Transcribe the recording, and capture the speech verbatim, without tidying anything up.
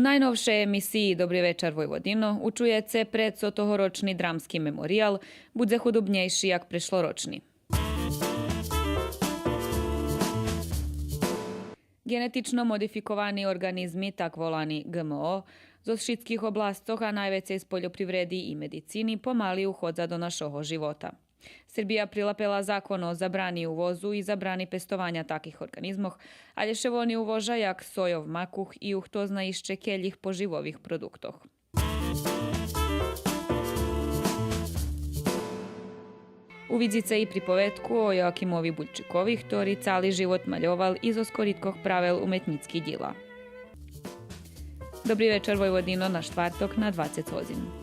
У найновшей емисиї Добри вечар, Войводино учуєце прецо тогорочни Драмски мемориял будзе худобнєйши як прешлорочни. Ґенетично модификовани орґанизми, так волани Г М О, зоз шицких обласцох, а найвецей з польопривреди и медицини, помали уходза до нашого живота. Сербия прилапела закон о забрани увозу и забрани пестованя таких орґанизмох, алє ше вони увожа як сойов макух и хто зна ище келїх поживових продуктох. Увидзице и приповедку о Йоакимови Бульчикови, хтори цали живот мальовал и зоз кориткох правел уметнїцки дїла. Добри вечар, Войводино, на штварток на двацец годзин.